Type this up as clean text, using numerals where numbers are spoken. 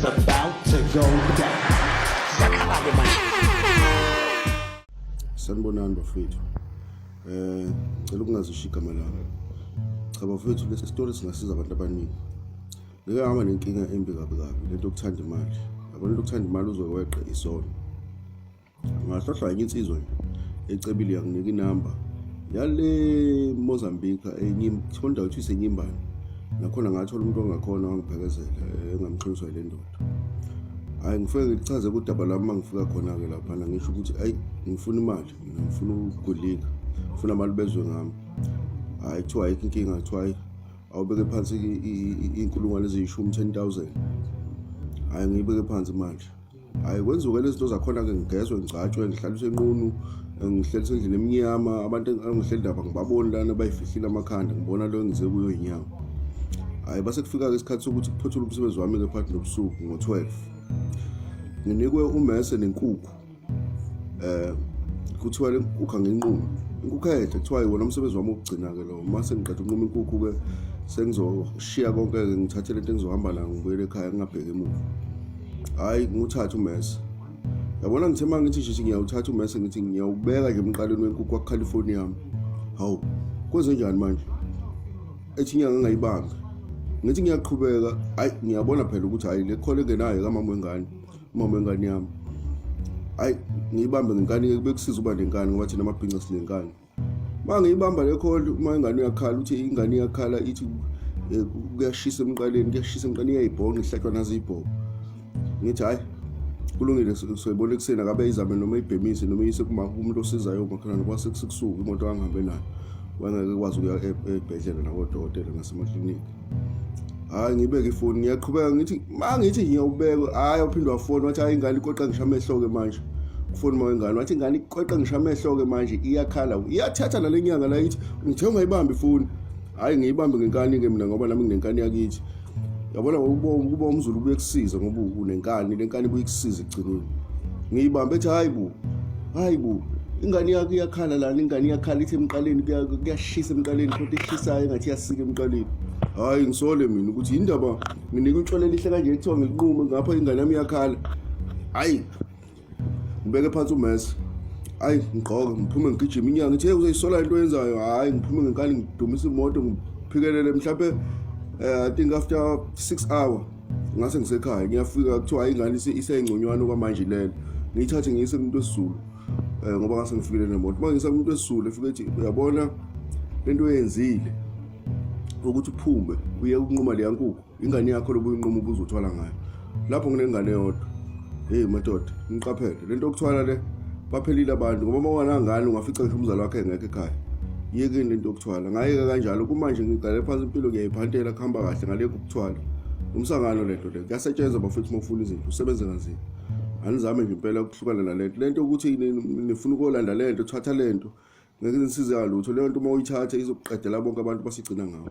It's about to go down. Ziyakhala-ke manje. Sanibonani bafethu. Ngicela ukungazisho igama lami. Cha bafethu, lesi story singasiza abantu abaningi. Ngike ngaba nenkinga embi kabi kabi lento yokuthanda imali. Yabona, into yokuthanda imali uzokweqa isono. Ngahlohlwa enye insizwa nje ecebile, yanginika inamba yale Mozambique, enye indawo ethiwa iseNyimbane. Nakhona ngathola umuntu ongakhona wangiphekezela, engamxhunyiswa yile ndoda. Hhayi, ngifike ngichaze kudaba lami. Uma ngifika khona-ke laphana, ngisho ukuthi ayi, ngifuna imali mina, ngifuna ukugulika, ngifuna abantu bezwe ngami. Hhayi, kuthiwa ayikho inkinga, kuthiwa hayi, awubeke phansi iy'nkulungwane eziyishumi, 10,000. Hhayi, ngiyibeke phansi manje. Hhayi, kwenziwe lezi zinto zakhona-ke, ngigezwe, ngigcatshwe, ngihlaliswe enqunu, ngihleliswe endlini emnyama. Abantu engihleli nabo angibaboni lana, bayifihlile amakhanda, ngibona lo engize kuyo iy'nyawo. Hhayi, base kufika-ke isikhathi sokuthi kuphothule umsebenzi wami-ke phakathi nobusuku ngo-12. Nginikwe umese nenkukhu, kuthiwa le nkukhu angiyinqume, inkukhu enhle. Kuthiwa iwona umsebenzi wami wokugcina-ke lowo. Uma sengiqeda ukunquma inkukhu-ke, sengizoshiya konke-ke, ngithathe lento engizohamba nayo, ngibuyele ekhaya, ngingabheki emuva. Hhayi, ngiwuthathe umese. Yabona, ngithe uma ngithi nje ngiyawuthatha umese, ngithi ngiyawubeka nje emqaleni wenkukhu, kwakukhala ifoni yami. Hawu, kwenzenjani manje? Ethi inyanga ngayibanga. Ngithi ngiyaqhubeka, hhayi, ngiyabona phela ukuthi hhayi, le call engenayo kamama wengane, umama wengane yami. Hhayi, ngiyibambe ngenkani-ke, kube kusiza uba nenkani ngoba thina amabhinca sinenkani. Uma ngiyibamba le call, uma ingane uyakhala, uthi ingane iyakhala, ithi kuyashisa emqaleni, kuyashisa emqaleni, iyayibhonga, ihlatshwa nazo ibhongo. Ngithi hhayi, kulungile, soyibona ekuseni, akabe izame noma ibhemise noma iyise kumuntu osizayo, umakhelwane. Kwase kusekusuku imoto angihambe nayo, wangeke kwazi ukuya ey'bhedlela nakodokotela nasemaklinikhi. Hhayi, ngibeke ifoni, ngiyaqhubeka. Ngithi ma ngithi ngiyawubeka, hhayi, waphinde wafona, wathi hhayi, ingane ikoqa ngisho amehlo-ke manje. Ufoni uma wengane, wathi ingane ikoqa ngisho amehlo-ke manje, iyakhala, iyathatha nale nyanga la. Ithi ngithe ungayibambi ifoni. Hhayi, ngiyibambe ngenkani-ke mina, ngoba nami nginenkani yakithi. Yabona, ukuba umZulu kuye kusiza ngoba unenkani, le nkani ibuye ikusiza ekugcineni. Ngiyibambe, ethi hayi bo, hayi bo, ingane yakho iyakhala lana, ingane iyakhala, ithi emqaleni kuyashisa emqaleni, khona eshisayo engathi iyasika emqaleni. Hhayi, ngisole mina ukuthi yindaba nginika utshwala elihle kanje, kuthiwa ngilinqume, ngapha ingane yami iyakhala. Hhayi, ngibeke phansi umese. Hayi, ngigqoke, ngiphume, ngigijima inyanga ngithi hey, uzoyisola into oyenzayo. Hhayi, ngiphume ngenkani, ngidumisa imoto, ngiphikelele mhlawumbe I think after 6 hour ngase ngisekhaya. Ngiyafika, kuthiwa hayi, ingane iseyingconywana okwamanje, ilele. Ngiyithathe ngiyise kumuntu wesiZulu, ngoba ngase ngifikile nemoto. Uma ngiyisa kumuntu wesiZulu, efike ethi, "Uyabona lento oyenzile ukuthi uphume uye ukunquma leya nkukhu, ingane yakho lobu uyinquma ubuzothwala ngayo lapho nginengane eyodwa. Hey madoda, niqaphele lento yokuthwala le, baphelile abantu, ngoba uma unganangane ungafica ngisho umzali wakhe engekho ekhaya. Yekeni lento yokuthwala." Ngayeka kanjalo. Kumanje ngiqale phansi impilo, ngiyayiphantela, kuhamba kahle ngale ukuthwala umsangano. Lento le kuyasetshenzwa bafethu, uma ufuna izinto usebenze kanzima. Anizame nje impela ukuhlukana nalento, lento ukuthi nifuna ukolanda lento, thatha lento, ngeke nisize kalutho leyo nto. Uma uyithatha izokuqedela bonke abantu basigcina ngawo.